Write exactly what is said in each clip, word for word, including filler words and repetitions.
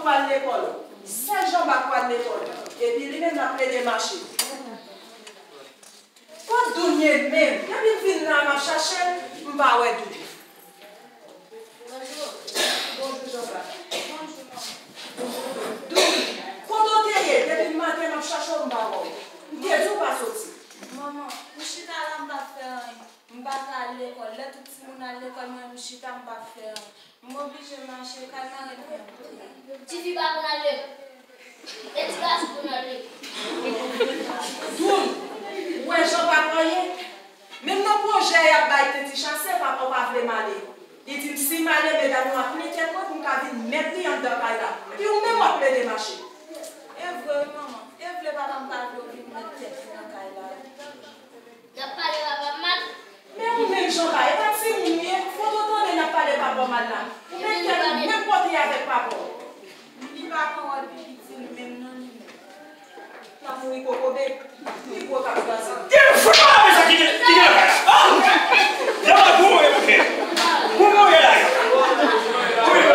Pral lekòl. Sèl Jean Bart pral lekòl. Epi li menm l ap plede mache. Kot Doun ye menm? Depi m vin la, m ap chache l, m pa wè Doun. Bonjou. Bonjou, Jean Bart. Doun, kote w te ye? Depi maten, m ap chache w, m pa wè w. M te di w pa soti. Manman, m chita la, m p ap fè anyen. M pa ka al lekòl. Lè tout timoun al lekòl, mwen, m chita, m p ap fè anyen. M oblije mache kay marèn mwen. Tifi pa konn al lekòl. E ti gason konn al lekòl. Doun, ou wè Jean pa konyen. Menm nan pwojè y ap bay Tenti Chase, papa w pa vle m ale. Li di m si m ale, medam yo ap plen tèt mwen pou m ka vin mèt li anndan kay la. Epi ou menm w ap plede mache. E vre wi, manman. E vre papa m pa vle w vin mèt tèt li nan kay la. N ap pale papa m mal. Men ou menm Jean Bart, e pa timoun ou ye, fò w tande n ap pale papa w mal la. Ou menm tèt ou menm kote avèk papa w. Li pa pran wòl pi piti li menm non li menm. N ap mouri kokobe, pi gwo k ap kraze. Gen fou pa la mezon ki gen ki gen lakay la. Ah! Jan pou mouri pou fè. Pou mouri la. Pou mouri.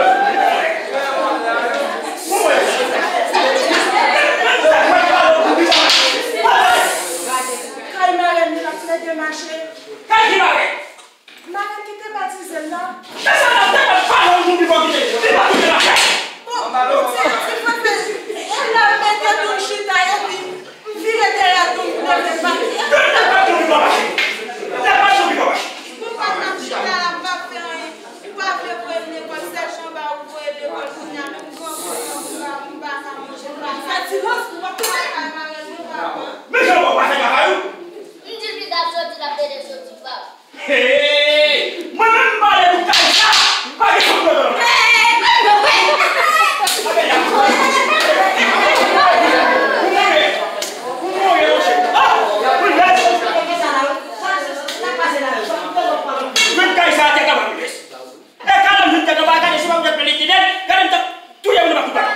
Kay marèn li l ap plede mache. Kay ki marèn? Marèn ki te batize l la. Mesye, n ap defann pale yon moun ki poko kite, li pa kite lakay. Bon, ti, ti frè, e la m mete Doun chita epi m vire dèyè Doun pou mete m mache. Defann Doun ki poko mache. Defann Doun ki poko mache. Pou pa t ap chita la, m p ap fè anyen. Ou pa vle voye m lekòl, sèl Jean Bart ou voye lekòl, kounye a menm granmoun nan, m pa, m pa ka manje, m pa ka. Sa silans pou w ap tande. Men Jean Bart pa fè travay ou. M di l pi ta soti, l ap plede soti, pa. Hey! Mwen menm m pale pou kay sa, pa gen fanm nan. Mwen kay sa tèt anba Wilvès. E kalanm vin tèt anba, gade si pa mwen plede tèt, gade m t ap touye moun anba kout bal.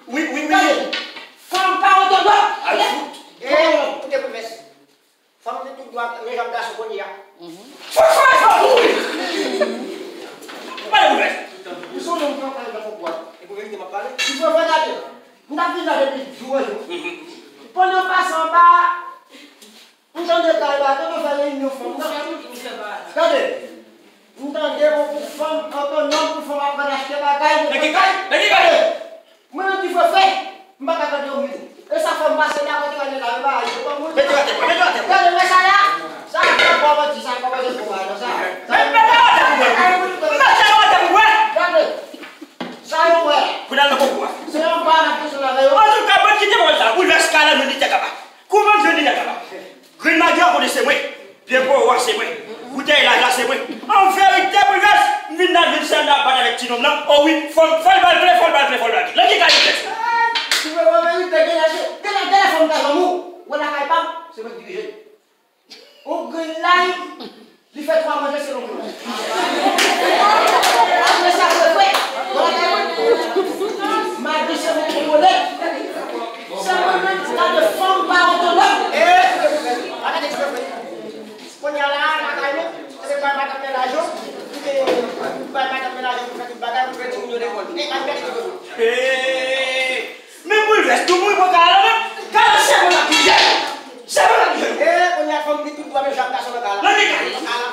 Wi, wi, wi, wi. Fanm pa otonòm. Al fout. Koute Wilvès. Fanm gen tout dwa, men jan gason kounye a. Fò fò fò mouri. Pale pou mwen. Ou se yon nonm ki ap pale nan fon bwat. E pou verite m ap pale. Ti frè, frè, gade. M t ap vin la depi jou an jou. Pandan m pase anba, m tande kay la, tande fè reyinyon fanm nan. Gade. M tande yon gwoup fanm, otonòm pou fanm aprann achte bagay. Nan ki kay? Nan ki kay? Gade. Mwen menm ti frè, frè, m pa ka tande yon minit. E sa fè m pase la kote gade la, yo pa aje, yo pa moun. Mete w atè, mete w atè. Gade, wè sa la? Sa a fè w pa manti, sa a pa manti pou mwen, non, sa. Mete w atè pou mwen. Mete w atè pou mwen. Gade. Sa yo wè. Pou n al nan konkou a. Se yon pa nan prizon avè yo. Antouka, ban kite pawòl sa. Wilvès kalanm li tèt anba. Kouman m jwenn li tèt anba? Grenn magi an kote se mwen. Pye gwo a se mwen. Boutèy laj la se mwen. An verite, Wilvès, m vin nan vil sèl la bat avèk ti nonm nan. O wi, fò l, fò l ba l kle, fò l ba l kle, fò l ba l kle. Nan ki kay Wilvès? Si mwen wè verite, gen lè, gen lè, gen lè fò m ta zanmi w. Wè lakay pa m, se mwen ki dirije. Ou grenn lay, li fè twa manje selon mwen. Apre sa, frè, frè, wè lakay mwen. Magi se mwen ki kole. Se mwen menm ki gade fanm pa otonòm. Kounye a la, lakay nou, se bay madanm nan lajan, pou te bay madanm nan lajan pou fè tout bagay, pou fè timoun yo lekòl. Men al gade ti kote. Hey! Men Wilvès, nou mouri pran kay la menm. Kay la se mwen k ap dirije. Se mwen k ap dirije. Hey, kounye a fanm gen tout dwa menm jan ak gason nan kay la. Nan ki kay? Nan kay la.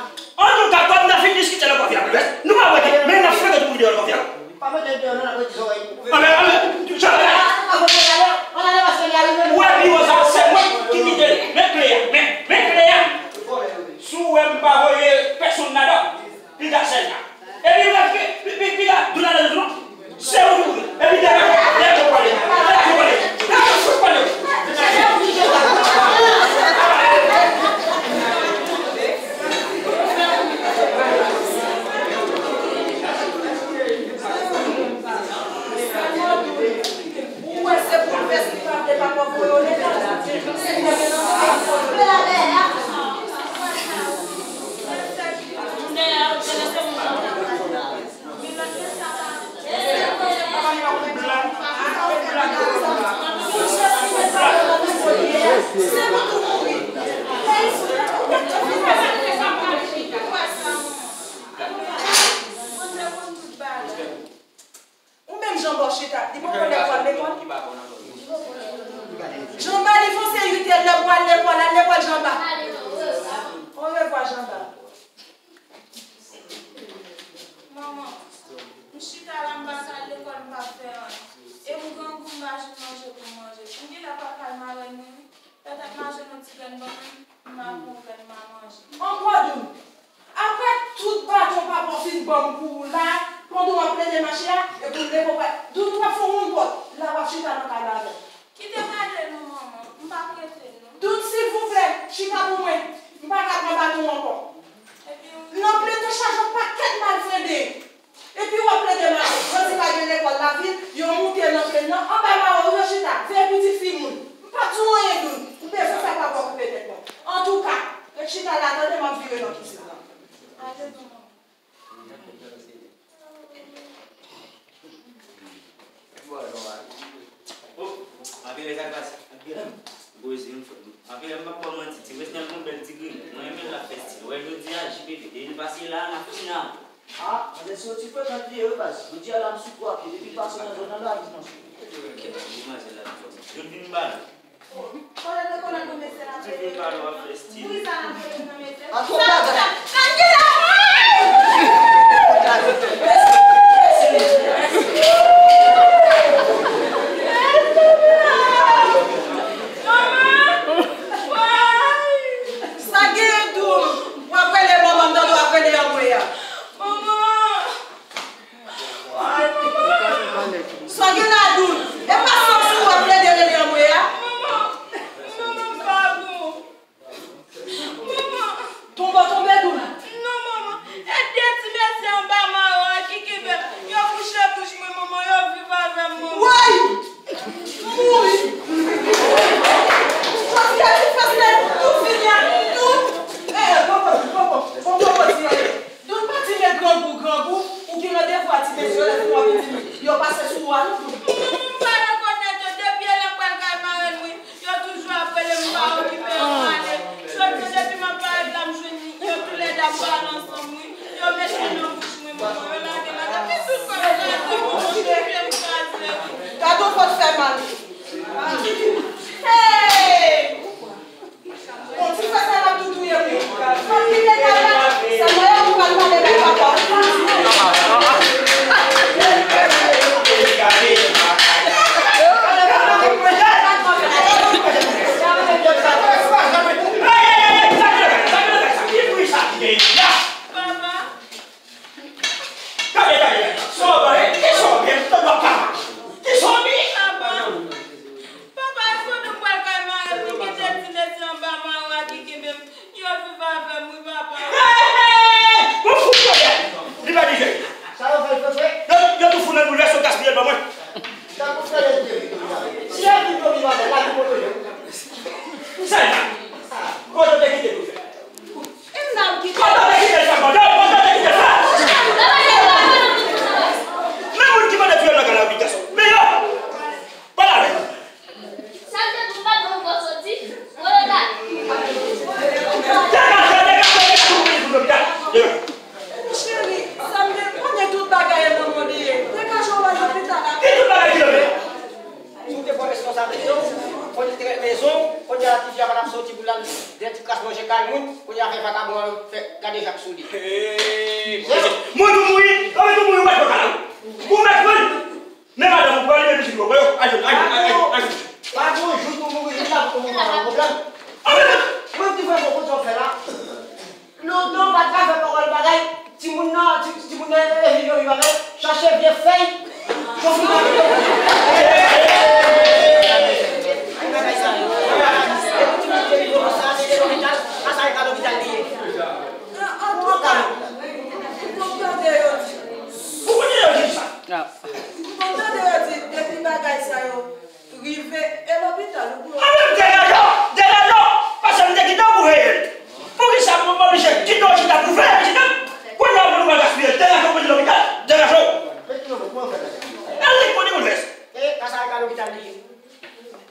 Antouka, kòm n ta fin diskite nan kòfè a, Wilvès, nou pa wè, men n ap flanke tout moun deyò nan kòfè a. Pa mete deyò non, n ap redi zòrèy. Anben, anben, Jean Bart. Ou wè biwo sa, se mwen ki kite l. Men kle a, men, men kle a. Si w wè m pa voye pèsonn ladan, piga sèl la. Epi, piga, pi, pi, piga, Doun ladan tou non. Se ou ki mouri. Epi, dèyè, dèyè, dèyè, dèyè, dèyè. Ou wè se pou l fè si pa vle pa pòv voye w letan. Nan bò chita. Li poko lè pral lekòl. Janba, li fonse uit è, lè pral lekòl, al lekòl Janba. Orevwa Janba. Manman, m chita la, m pa ka al lekòl, m pa fè anyen. E m grangou, m pa jwenn manje pou m manje. M genlè pral kay marèn mwen wi. Petèt m a jwenn yon ti grenn ban mwen, m a pran yon grenn m a manje. Ankò Doun, apre tout baton papa w fin ban m pou ou la, pandan w ap plede mache a, epi w leve w pa, Doun, ou p ap fè yon moun pòt, la w ap chita nan kay la avè m. Kite m ale non, manman, m p ap rete non. Doun, silvouplè, chita pou mwen, m pa ka pran baton ankò. Epi w. Nan plen te chaje yon pakèt malfrende. Epi w ap plede mache, jodi pa gen lekòl lavil, yo moute nan plen nan, anba mawo yo chita, veye pitit fi moun. M p ap di w anyen Doun, ou bezwen fè papa w koupe tèt mwen. Antouka, ret chita la tande m ap vire nan kizin nan. Ale non manman. Bon, anpil sa k pase. Poze yon fòt. Anpil m p ap ba w manti, ti Wesnel gon bèl ti grenn. Mwen renmen l ap fè stil. Wè jodi a, J P P, depi l pase la, n ap fini avè l. Ah, manzè se yon ti frekant li ye wi baz. Jodi a la m sou twa pye, depi l pase nan zòn nan la, li manche. Kèt, manzè la nan fòs. Yo vin ba nou. Konnen, konnen pou mesye la. Yo vin ba nou ap fè stil. Pou sa n ap fè nan mesye. Sa, sa, sa, sa, Sa gen Doun, w ap rele manman m, tande w ap rele anmwe a. Manman! Ay, manman! Sa gen la Doun, e pa sans ou w ap plede rele anmwe a? Manman! Manman, m pa bon. Manman! Tonbe w tonbe Doun? Non, manman. E de ti mesye anba mawo a ki kenbe m. Yo kouche kouch mwen, manman. Yo viv avè m, manman. Woy! Mouri! Jodi a, ti fas la, tout fini a, tout. Eh, pran pòz, pran pòz, pran pòz, pran pòz. Doun pa di men grangou, grangou, ou gen randevou a ti mesye yo, lè fini w ap di yo pase sou ou a, non, Doun. Manman, m pa rekonèt yo, depi yè lè m pral kay marèn mwen, yo toujou ap rele m pa okipe yo, m ale. Jodi a, depi m ap parèt la, m jwenn yo toulède ap pale ansanm, wi. Yo mete nan bouch mwen, manman, yo lage m atè. Ki tout kòlè sa, se manman, depi m kraze, wi. Gade yon fòt fè mal. Hey! Bon, ti frè sa l ap tou touye moun. Fòk kite kay la. Sa mwen yo pou al pale bay papa. Papa. Gade, gade, gade. Sa w bay? Ki sa w bay? M tande w ap papa. Ki sa w bay? Papa. Papa, e fò nou pral kay marèn nou kite ti mesye anba mawo a ki kenbe m. Yo viv avè m, wi, papa. Hey, hey, hey, hey! Bon, fout yo dèyè. Li pa di jè. Sa yo fè l fè fè? Yo, yo tou fout nan boulvès, yo gaspiye l ban mwen. Sa pou fè lè di. Si e vin yo viv avè l, la ki kote yo? Sèlman. Kote w te kite pou fè? Kote w te kite l fè? Kote w te kite l fè? Men moun ki mande fiyèl nan kay la, wi, gason. Men yo! Pale avè l. Sa vle di w pa t konn kote w soti? Mwen yo ta. Degaje, degaje, degaje, ou vini pou lopital. Degaje. Mon cheri, sa m gen, konnen tout bagay e nan men w li ye. Degaje w al lopital la. Ki tout bagay ki nan men? Si w te pran responsablite w, kote w te rete mezon, kounye a la ti fi a pa t ap soti pou l al dèyè ti kras manje kay moun, kounye a fè vakabon an fè gade jak sou li. Hey, mwen tou mouri, mwen tou mouri, ou mèt pran kay la, wi. Ou mèt pran l. Men madanm ou pran li, men pitit ou pran yo. Al jwenn, al jwenn, al jwenn, al jwenn. Pa gen yon jou pou mouri, li la pou mouri pa gen pwoblèm. Mwen ki fè fò konn sa w fè la. Lontan w pa t ka fè pawòl bagay. Timoun nan, ti- timoun nan, eh, yo, yo, yo, chache vye fèy. Yo fin nan Epi timoun vye nivo konsa, se de lopital, pa sa e ka lopital li ye. Antouka, m konn tande yo di. Ou konn tande yo di sa? M konn tande yo di, depi bagay sa yo rive, e lopital ou pou yo. Anben, degaje w, degaje w, paske m te kite w pou veye l. Poukisa pou m oblije kite w chita pou veye pitit la? Kounye a pou nou pral gaspiye l, degaje w pou l lopital, degaje w. Al lekòl li pou l fè. E, ka sa e ka lopital li ye.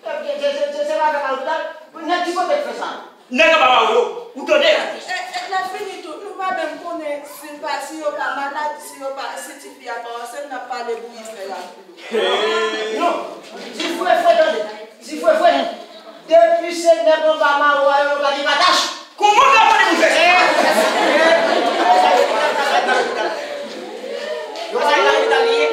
Se, se, se, se pa fè ka lopital, nèg ki kote k fè sa? Nèg anba mawo yo, ou tande? E, e, lè fini tou, nou pa menm konnen si l pa, si yo pa malad, si yo pa, si tifi a pa ansent, n ap pale bouyi fè la. Non. Di fwe fwe, tande. Di fwe fwe. Depi se nèg anba mawo a yo, yo pa gen patach. Kòman w ka mande pou fè sa? Yo pa gen kapital li ye.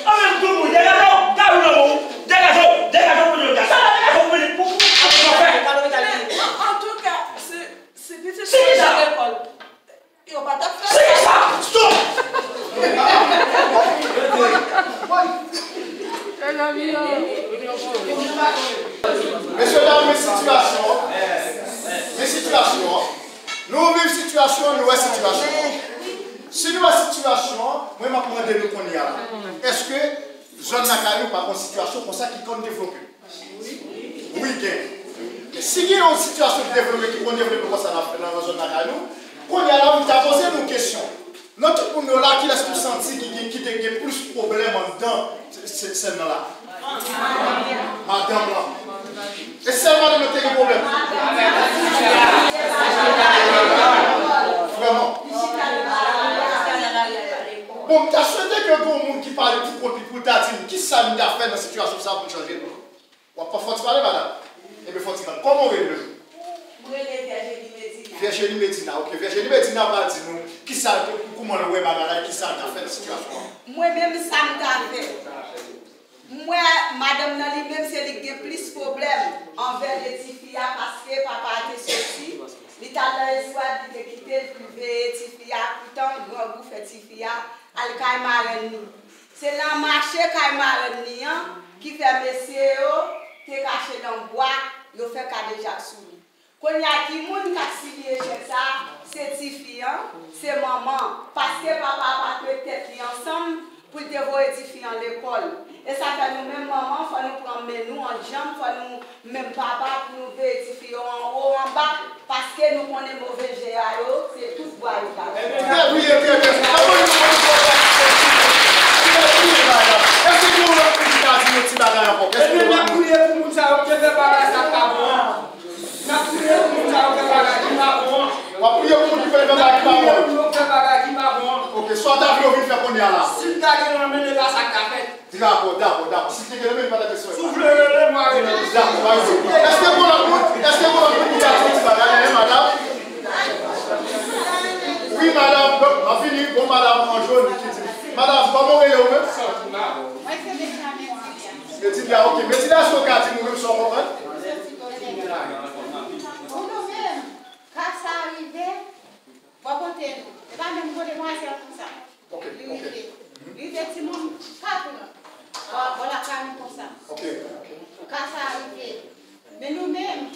An menm tout moun, degaje w, gade w nan men w. Degaje w, degaje w pou nou degaje. Sa va degaje w pou nou, pou, pou, pou nou fè. An, antouka, se, se pitit lekòl. Yo pa t ap fè sa. Se ki sa? Stop! Mesye dam, men sitiyasyon an. Men sitiyasyon an. Nou viv sitiyasyon an, nou wè sitiyasyon an. Si nou wè sitiyasyon an, mwen m ap mande nou kounye a la. Èske zòn lakay ou pa gon sitiyasyon konsa ki konn devlope? Wi, gen. Men si gen yon sitiyasyon ki devlope, ki konn devlope konsa nan, nan, nan zòn lakay nou, kounye a la, m ta poze nou kesyon. Nan tout moun yo la, kilès nou santi ki gen, ki te gen plis pwoblèm anndan s-, s-, sèn nan la? Madanm lan. E sèl madanm lan te gen pwoblèm? Vrèman. Bon, m ta swete ke gen yon moun ki pale pou kont li, pou l ta di m, kisa m ta fè nan sitiyasyon sa pou m chanje l? W ap fè fò ti pale, madanm? Ebyen, fò ti pale. Kòman w rele menm? Mwen rele Virginie Medina. Virginie Medina, ok. Virginie Medina pral di nou kisa, kouman l wè bagay la, kisa l ta fè nan sitiyasyon an. Mwen menm, sa m ta fè. M wè madanm nan li menm, se li k gen plis pwoblèm anvè de tifi a, paske papa a te soti, li t al nan eskwad, li te kite l pou l veye tifi a, poutan grangou fè tifi a al kay marenn li. Se nan mache kay marenn li an ki fè mesye yo te kache nan bwa, yo fè kadejak sou li. Kounye a, ki moun k ap sibi echèk sa a? Se tifi an, se manman an. Paske papa a pa t met tèt li ansanm pou l te voye tifi an lekòl. E sa fè nou menm manman, fò nou pran men nou an djanm, fò nou menm papa pou nou veye tifi yo anwo, anba, paske nou konnen move je a yo, se tout bwa yo ka fè. Trè byen, trè byen. Anmwe nou konn fò pa ti fè ti fè ti fè ti fè bagay. Èske gen yon lòt moun ki ka di yon ti bagay ankò? Èske gen yon lòt moun? Epi n ap priye pou moun sa yo k te fè bagay sa k pa bon an. N ap priye pou moun sa yo k fè bagay ki pa bon an. W ap priye pou moun ki fè bagay ki pa bon an. Priye pou yo k fè bagay ki pa bon an. Ok, sa w ta vle yo vin fè kounye a la? Si m ta gen nan men l, e pa sa k ka fèt. Dakò, dakò, dakò. Si te gen rele, pa ta kesyon. Si w vle rele, mwen rele. Dakò, pa gen pwoblèm. Èske gon lòt moun? Èske gon lòt moun ki ka di yon ti bagay, hein, madanm? Wi, madanm. Bon, m ap vini. Bon, madanm an jòn ki di. Madanm, kòman w rele ou menm? Mwen se Medina. Medina, ok. Medina, èske w ka di nou menm sa w konprann? Pou nou menm, ka sa rive, bò kote nou. E pa menm bò demwazèl konsa. Ok, li rive. Li rive timoun kat an. Bò, bò lakay nou konsa. Ok, ok. Ka sa rive. Men nou menm,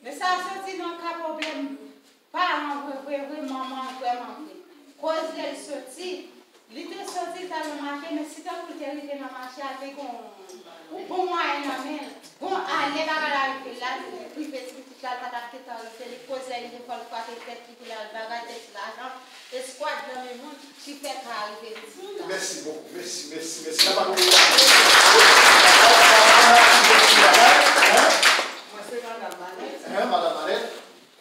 men sa soti nan ka pwoblèm paran vre, vre, vre, manman vrèman vre. Koz lè l soti, li te soti, l t al nan mache, men si tankou l te rive nan mache a, te gon yon bon mwayen nan men l. Bon, a, lè bagay la rive la, li rive ti pitit la, l pa t ap gentan rive, li koz lè rive fò l frape tèt li pou l al bagay, tèt lajan, eskwad nan men moun ki fè ka rive ti la. Mèsi bokou, mèsi, mèsi, mèsi. N ap aplodi. Mwen se madanm Manèt. Hein, madanm Manèt.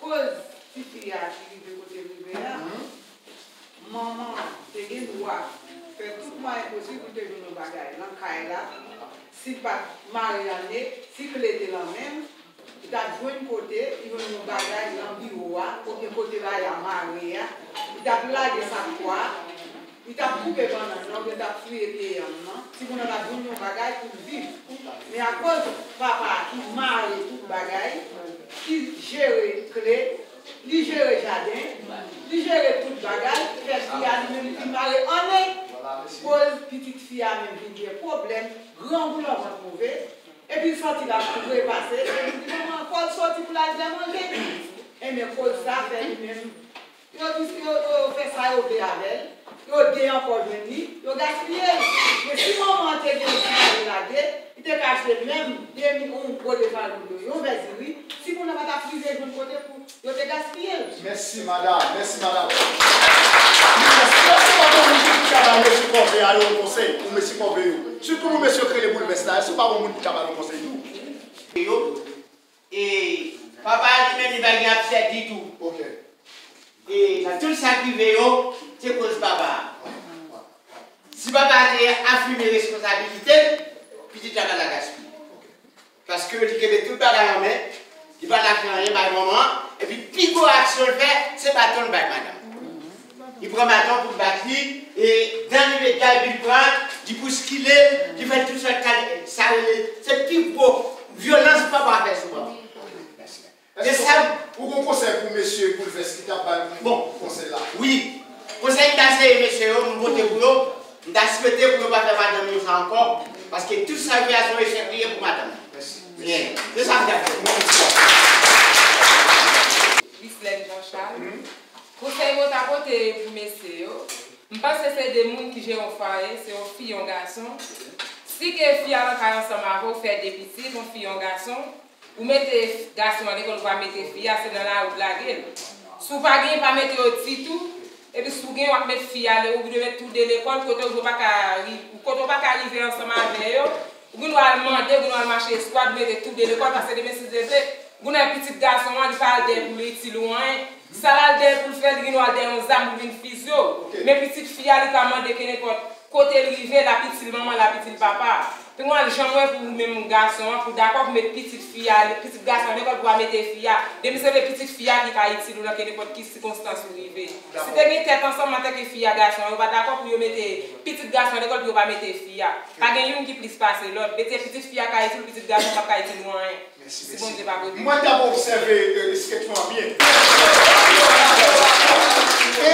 Koz tifi a ki rive kote l rive a, manman an te gen dwa fè tout mwayen posib pou l te jwenn yon bagay nan kay la. Si l pa t mare annik, si kle te lan men l, li t ap jwenn kote, li jwenn yon bagay nan biwo a, oubyen kote bagay la mare a, li t ap lage sak pwa a, li t ap koupe bannann nan, oubyen l t ap friye pye yanm nan. Timoun nan t ap jwenn yon bagay pou l viv. Men akoz papa a ki mare tout bagay, ki jere kle, li jere jaden, li jere tout bagay, fè fi a li menm li mare annik. Koz pitit fi a menm vin gen pwoblèm, grangou nan vant move, epi l santi l ap trepase, epi l di manman an fò l soti pou l al fè manje. Enben, koz sa fè li menm Yo di, yo, yo fè sa yo vle avè l. Yo de ankò jwenn li, yo gaspiye l. Men si manman an te gen yon ti mare lage, li te ka achte menm demi, yon gwo de fal pou yo, yon vè diri. Timoun nan pa t ap rive jwenn kote pou yo te gaspiye l. Mèsi, madanm. Mèsi, madanm. Èske pa gon moun ki ka bay mesye kòve a yo yon konsèy? Pou mesye kòve yo. Sitou pou mesye k rele Boulvès la, èske pa gon moun ki ka ba nou konsèy tou? Yo, E papa a li menm, li pa gen absè ditou. Ok. E nan tout sa k rive yo, se koz papa a. Si papa a te afime responsabilite l, Pitit la pa ta gaspiye. Paske li kenbe tout bagay an men, li pa ta fè anyen bay manman an, epi pi gwo aksyon l fè, se baton l bay madanm. Li pran baton pou l bat li, e dan limedya epi l pran, li bouskile l, li fè tout sa kal-, sa rele, se pi gwo vyolans papa fè sou manman. Se sa. Èske ou gon konsèy pou mesye Boulvès ki t ap bay bon konsèy la? Wi. Konsèy m ta seye mesye yo, m vote pou yo, m ta swete pou yo pa fè madanm yo sa ankò, paske tout sa l fè a se yon echèk li ye pou madanm. Mèsi. Byen. Se sa m ta fè. Ghislaine Jean Charles. Konsèy mwen ta pote pou mesye yo, m panse se de moun ki jere yon fwaye, se yon fi, yon gason. Si ke fi a nan kay ansanm avè w, fè de pitit, yon fi, yon gason, ou mete gason an lekòl, ou pa mete fi a, se nan lari w lage l. Si w pa genyen, pa mete yo ditou. Epi si w genyen, w ap met fi a, ou dwe met tou de lekòl, kote w pa ka ri-, kote w pa ka rive ansanm avè yo, ou gen dwa al mande, ou gen dwa al mache eskwad, ou mete tou de lekòl, paske demen si Dye vle, gen dwa pitit gason an, li pa al dèyè pou l itil ou anyen. Sa l al dèyè pou l fè, li gen dwa al dèyè yon zam pou l vin fizye w. Men pitit fi a, li ka mande kenenpòt kote l rive, l ap itil manman, l ap itil papa. Pou mwen, jan mwen pou ou menm gason an, pou dakò pou met pitit fi a, pitit gason an lekòl pou pa mete fi a. Depi se vle pitit fi a ki ka itil ou nan kenenpòt ki sikonstans ou rive. Si te gen tèt ansanm antanke fi a gason an, yo pa dakò pou yo mete pitit gason an lekòl pou yo pa mete fi a. Pa gen youn ki plis pase lòt. Mete pitit fi a ka itil ou, pitit gason p ap ka itil ou anyen. Si Bondye pa kote. Mwen t ap obsève, euh, sketch lan byen. E